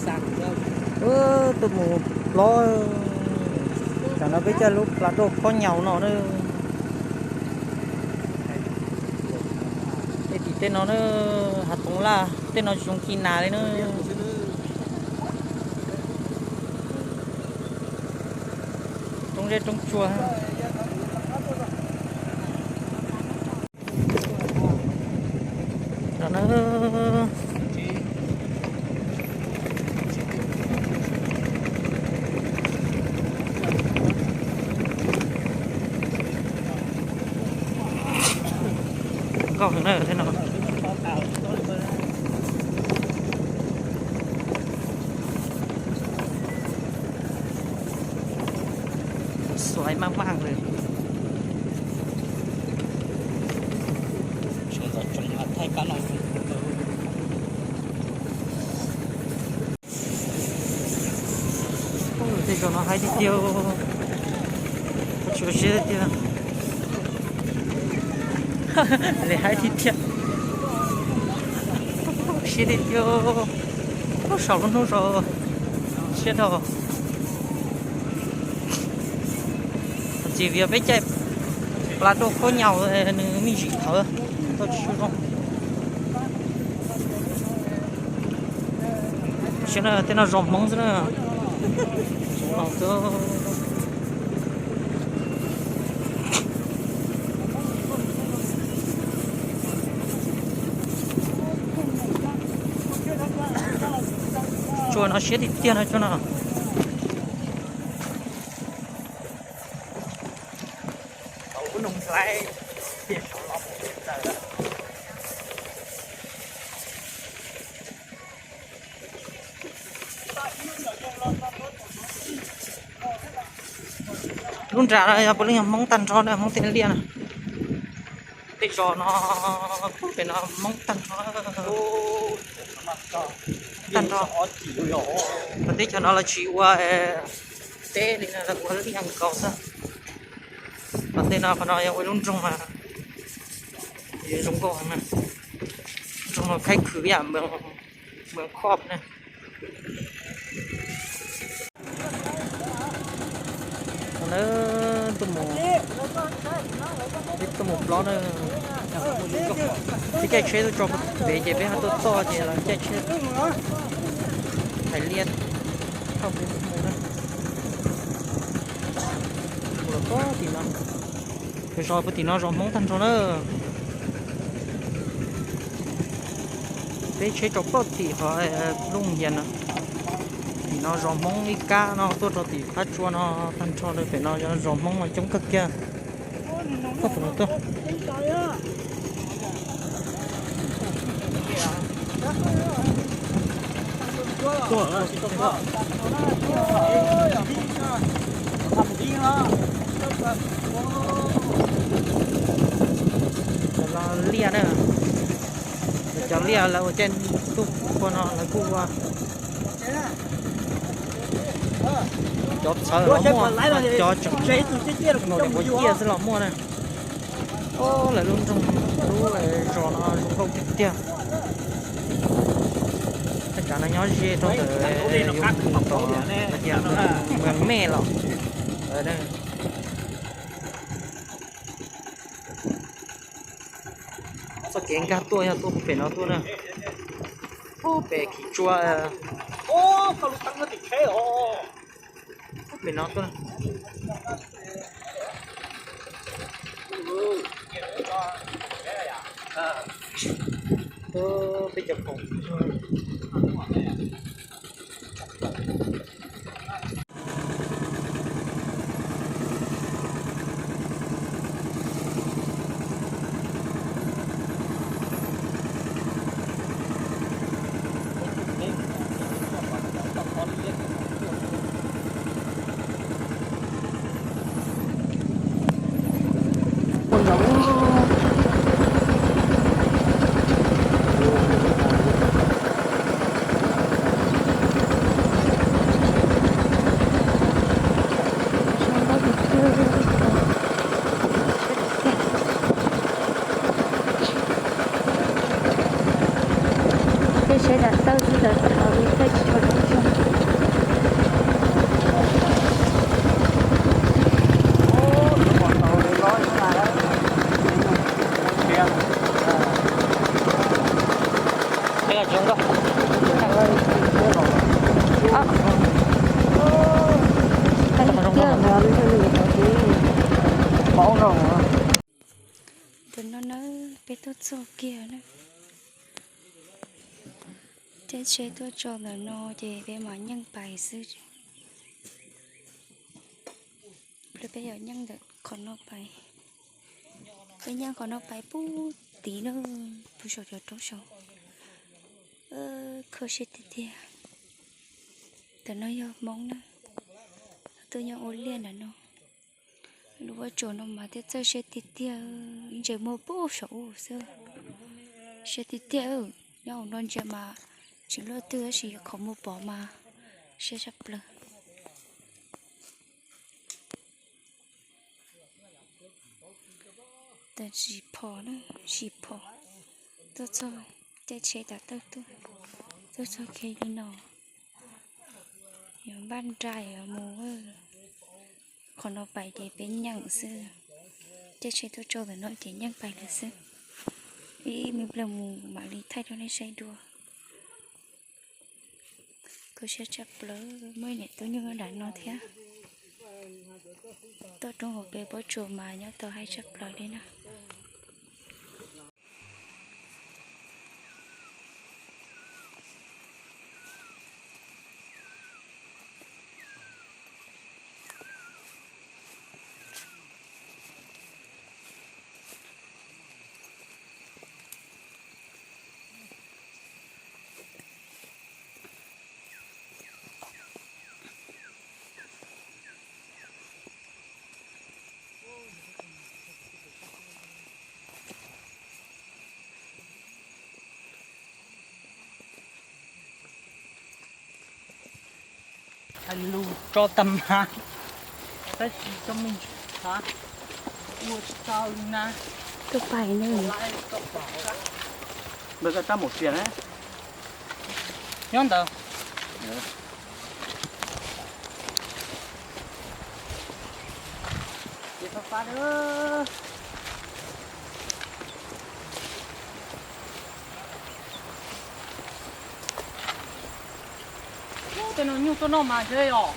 Tuaj mus plob, tam no peb caij lub plas rauj khob nyaus no na. Tej tim tej no na, hav toov laj tej no tsis zoo ci nas li na. Roob zeb roob tsuag. Nkauj heev na tej no. Xuav maj maj li. Tej zaum no haib tiag tiag, tsis ua siab tiag, li haib tiag tiag, siab tiag tiag, saum lub hnub zos siab dhau. Txiv via peb caij plas rauj khob nyaus nws me ntsis thawv, tau tsis zoo. Siab na, tej no zos Hmoob xwb na. Tsuas no siab tiag tiag no tsuas no. Lub nram no yog puav leej yog Hmoob tag nrho na, Hmoob tej liaj na. Tej zos no pem no Hmoob tag nrho, tag nrho. Teb chaws no lawv tsis ua teb li no, lawv ua liaj nkaus xwb. Qhov tej no, qhov no yog ua lub nroog, zoo nkauj heev na. Nroog no khaib khwv yam npawg Khoj na. Tuaj mus, tuaj mus plob na. Peb caij tsheb tuaj tso pem ces peb ho tuaj txog ces los caij tsheb thaiv liaj thauj peb mus na. Mus los pem tim no, zos pem tim no zos Hmoob tag nrho na. Peb tsheb tso pem tim qhov looj hias no. Tim no zos Hmoob ib kab no tuaj rau tim qab tsua no tag nrho, pem no zos Hmoob mas coob kawg kiag. Tuaj, cov liaj na, cov liaj lawv ua caij ntuj qhua no lawv kuj ua. Cov txhawv los muaj, cov tseem mus ua ciaj xwb los muaj na. Lawv lub nroog, lub zos no zoo nkauj tiag tiag. Tej tsav no nyob ze rau ntawm yus mus tom hais tias mus mej los. Txoj kev nkag tuaj yog tuaj pem no tuaj na. Pem khiv tsua, pem no tuaj. Peb cov khoom. Peb sawv daws tawm tsis tau, tsis tau li, tawm tsis tau zoo zoo. Ntawm no na, peb tuaj txog kiag na. Caij tsheb tuaj txog ntawm no ces peb mam nyeej pais xwb. Peb yuav nyeej ntawm qhov no pais. Peb nyeej qhov no pais pub tid na, pub saum cov roob saud. Kho siab tiag tiag. Ntawm no yog Hmoob na, tuaj nyob ua liaj ntawm no. Lub pob tsuas no mas thiaj txawj siab tiag tiag, ib ntses muag pub saum ub xwb. Siab tiag tiag, nyob hauv no ntsia mas tsis luaj twg tab sis qhov muag pom mas siab tshaj plaws. Tab sis phom na, sis phom. Tuaj txog caij tsheb tas tawj tuaj, tuaj txog kiag li no. Yuav npaj nra yuav mus, qhov no pais ces peb nyeem xwb. Caij tsheb tuaj txog ntawm no ces nyeem pais lawm xwb. Ib me pliag mus mam li thaij rau nej saib dua. Kho siab tshaj plaws, muaj ib niam tub nyuj nram no thiab. Toj roob hauv pes pob tsuas mas nyob tau haib tshaj plaws li na. Hais lus tso tag mas, tab sis tso me ntsis thav, ua tsis tau li na. Koj pais ne. Npawg koj rab maum xias na. Nyob ntawd. Ces fab fab na. Ub, tej no nyuj tuaj noj mas ntshe os.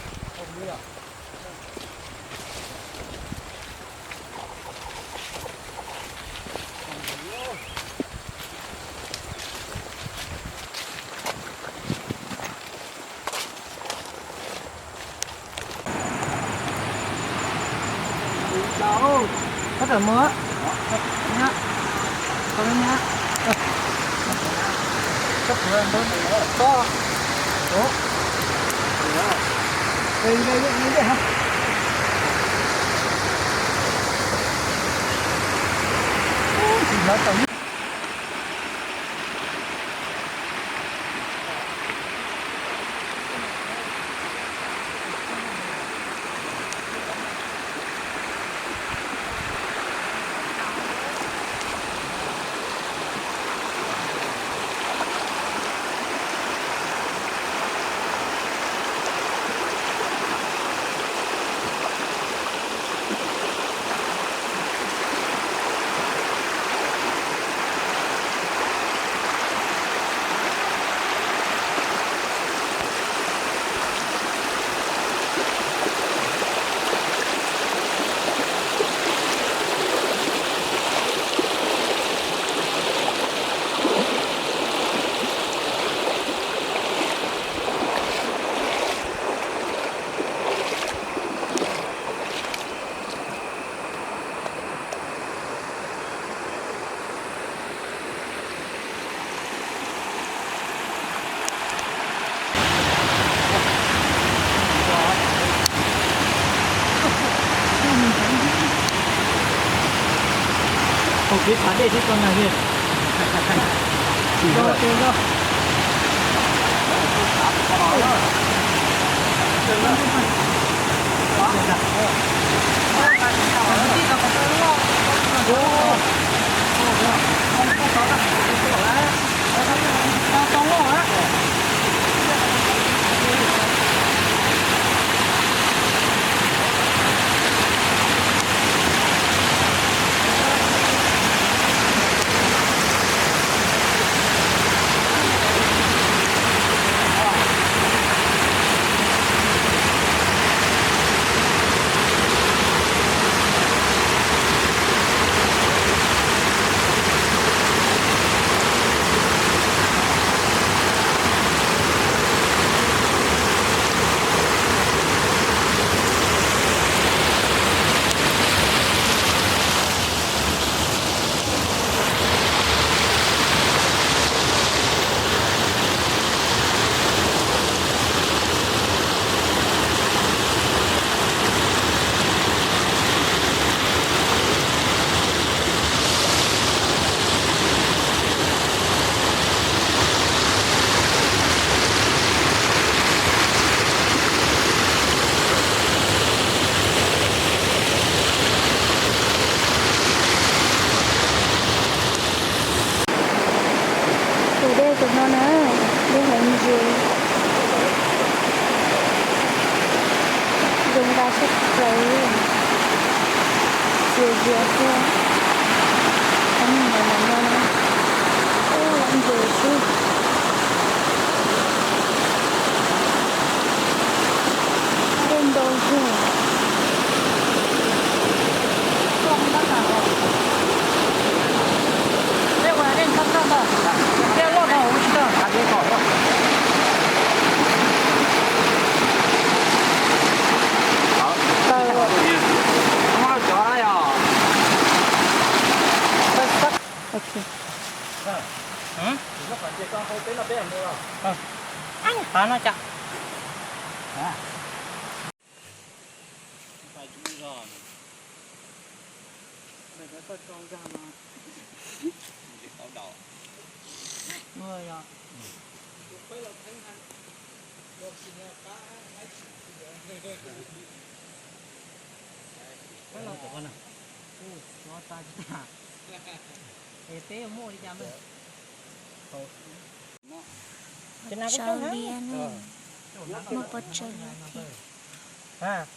Ua kev txhav dej thiab tso nag li. Tsis tau, tsis tau. Zoo nkauj tshaj plaws, txias zias thiab. Cov neeg nyob no, ntses xwb. Dej ntau heev. Ok. Qab no cas. Pos tsawg liab ne, muaj pos tsawg liab thiab.